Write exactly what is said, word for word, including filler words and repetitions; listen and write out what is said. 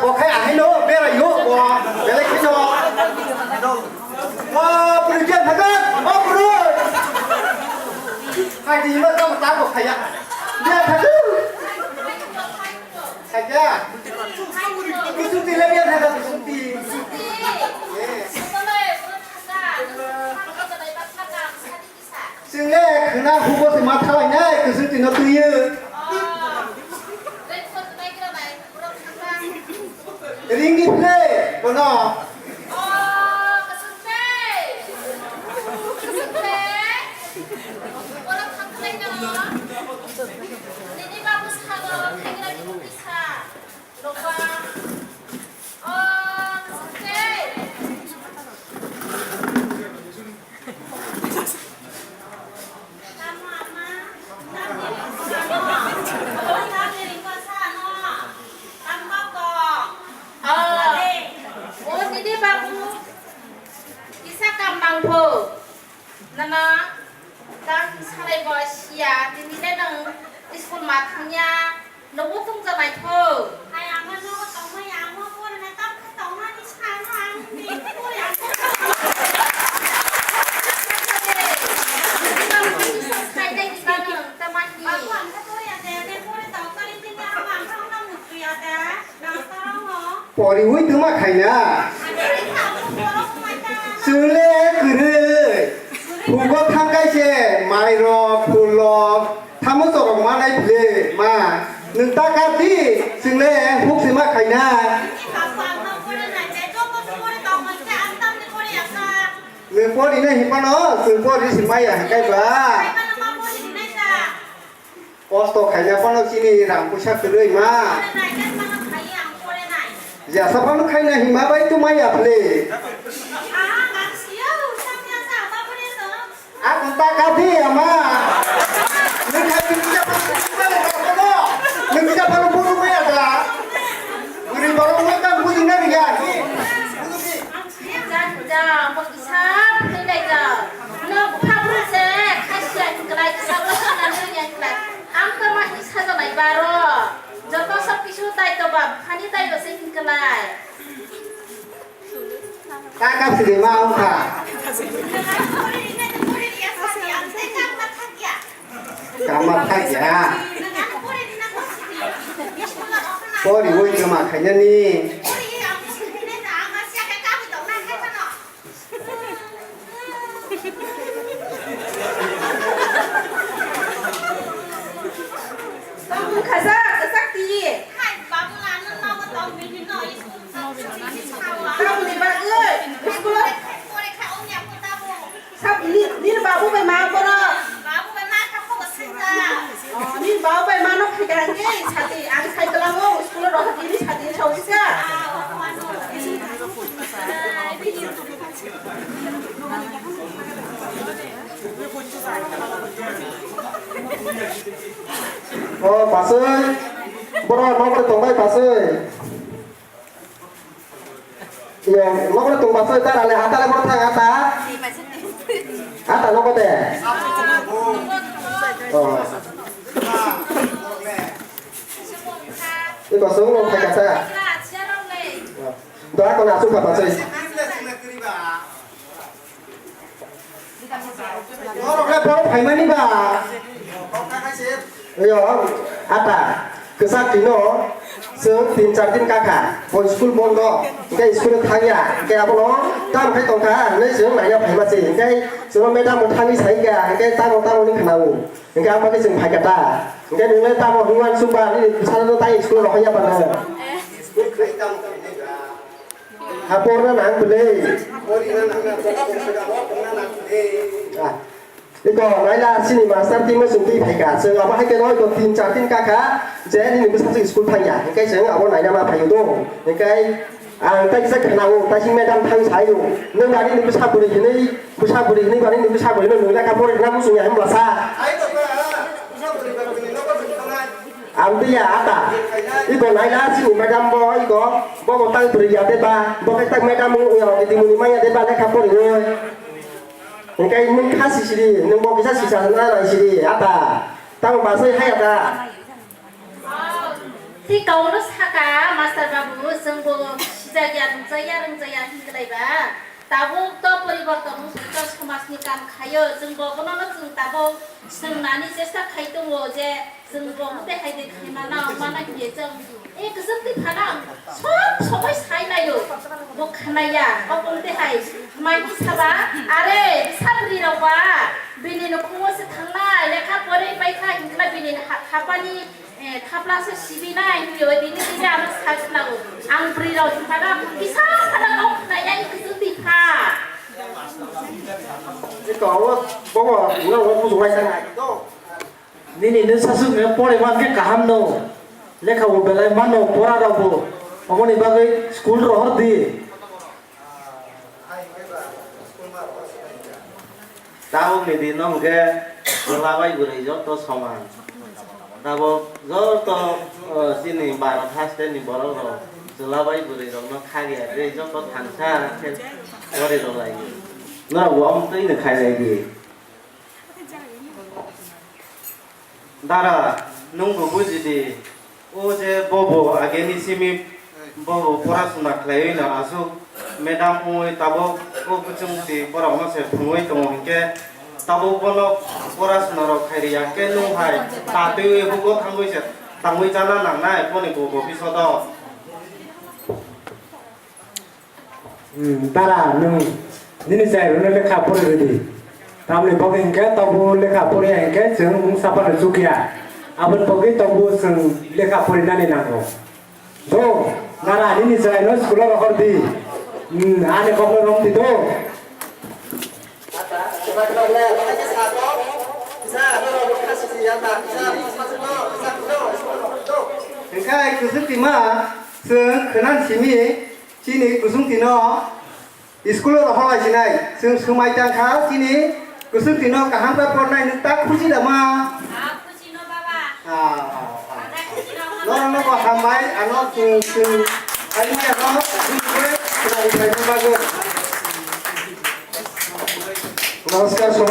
Bo khai ahai no, bera yo, bo, belai khai no. O, puri jen thaga, o, puri. Khai di ma tamo ta bo khaya. Bera thaga. Khaya. Kusuti le bera thaga, kusuti. Chwng le khwna hugo se ma thalai nai, kwchwng twi no twi o. Ring di phle, bono. O, o, nini babu kisa kam mangpho. Nana, tang salai bo siya, tini le nang school ma thangya. Nogo tungjabai tho. Hai, ama nogo tongmani, amo porina tamkhe tongmani sano ang ni pore ang. Sai dai ni bano tamani. Babu ang khe pore ya de, de pore tong kari tini ama ang khe ongna mutu ya de. Nang toro no. Poriwi tuma khaina. Ang khe amo poro kumai ta. Chwle kwrwi. Phugo thangkai se mairok, phulok. Tamo chorok manai phle ma, nwng ta kap di, chwng le huk se ma khaina. Nwng pori nai hinphano, chwng pori se maya hinkai ba. Kosto khaina phano chini rang puisa kwrwi ma. Jesa phano khaina hinma bai tu maya phle. Ako ta kati ama. Nung khai nung kisa phalu buru maya da. Buri borok mai kan bujina riya. Jang jang bo kisa philai jang. No phabru se khasia hinklai kisa bo sana nung yang klai. Ang to ma hi saja nai baro. Joto sab kisu tai to ba khani tai bo se hinklai. Ta kap sidi ma wngkha. Kama thakya. Pori oi kama khainani. Tong khaja, kwchak ti. Hai, babu lano nogo tong bini no, school tong bini sawa. Tamo ni bagwi, school o. Pore kha, ongya ko tabo. Sab ni, ni babu bai ma bono. Babu bai ma kha ko sita. Ni babu bai ma no khai kha nge, sati, ang sai tala ngo, school o roh bini sati sawa sisa. Ah, o, o, ano. O, pasoi. Borok nokre tongbai, pasoi. Iya, nokre tong, pasoi, ta rale, hata le, borok thang, hata. Hata, nokre te. O. Iko song lo phai kasa. Doa ko na su papa soi. Norok le borok phaimani ba. Yo, ata, kwchak tino, chwng tin char din kakha, bo school bondo, hwnkhe school thangya, hwnkhe abono tam khai tongkha, hwnwi chwng naina phaima se, hwnkhe chwngno madam bo thangwi saikha, hwnkhe tamo tamo ni khwnao. Hingke ang bagwi chwng phaikha ta. Hingke nwng le tamo hwnwi uansukha, nini bwsano tai school rohorya bana. Ha porna nang bwle. Ah, iko naila chini master team no chwng twi phaikha. Chwng abo hai khe no iko tin char din kakha je nini bwsa chwng school thangya. Hingke chwng abo naina ma phaio do. Hingke Ang tai kisa khwnao, tai si madam thang saio. Nwng ani ni bwsa bwrwi hinwi, bwsa bwrwi hinwi bani ni bwsa bwrwi no nwng lekha pori na muchung ya himla sa. Ang biya ata. Iko naila chini madam bo iko, bo bo tai bwrwi ya deba, bo khe tak madam wng ya, di muni maya deba lekha pori no. Hingkai nwng kha sisiri, nwng bo kisa sisa na nai siri, ata. Tamo basai hai ata. Tei kauno saka, "Master babu, chwng bo sijak ya, nungjak ya, rwngjak ya," hinglai ba. Tabuk to poriborton wngkha, somajni kam khaio, chwng bo bono no chwng tabuk swngnani chesta khai tongo je chwng bo mute hai de khai mana, mana hiye chwng. E kwchwng twi phano ang sob somoi sai naio, bo khnaya, bo mute hai mai saba, are, bwsa bwrwi rok ba, bini nukhungo se thangnai, lekha porwi paikha hinkhe bini ha-, hapani Eh, thapla se sibi nai hinwi o dini dini ano sai khwlago. Ang bwrwi rok phano kisa phano kok khnai ya, i kuchuk di pha. Ito, o, bobo, no, o, kuchuk mai sai nai. Nini no sasuk ne pore man khe kaham no. Lekha bo belai mano, pora rok bo. Omoni bagwi school rohor di. Tabukni dino hwnkhe chwla bai bwrwi joto soman. Tabuk joto, o, chini Bharat hasteni borok rok chwla bai bwrwi rokno khagya tei joto thansa khe pori rwlai. Norok bo omo twi no khailai di. Dara, nwng bo buji di, o je bobo ageni simi bobo porasuna khlaiwi no aswk madam wngwi tabuk o kwchwng ti borokno se phwrwngwi tongo hinkhe tabuk bono porasuna rok khairi ya khe nwng hai tatwi hugo thangwi se tangwi chana nangnai boni bobo bisodo. Hmm, dara, nwng nini chai rwno lekha pori rwdi. Tamni bagwi hinkhe tabuk lekha poriya hinkhe chwng mungsa phano chukya. Aboni bagwi tabuk chwng lekha porinani nango. Do, dara, nini chai no school o rohor di. Hmm, ani kok no romdi do. Hinkhe ai kwchwk tima chwng khwnan simi. Chini kwchwng tino school o rohor lai sinai, chwng swmai tang kha, chini kwchwng tino kaham khe pornai nwng ta khuchi da ma? Ah, khuchi no, baba. Ah, ah, ah. Ada khuchi no, baba. Norok no bo hambai, ano chwng, chwng, ani ano, chwng khe, chwng khe, chwng bagwi. Namaskar.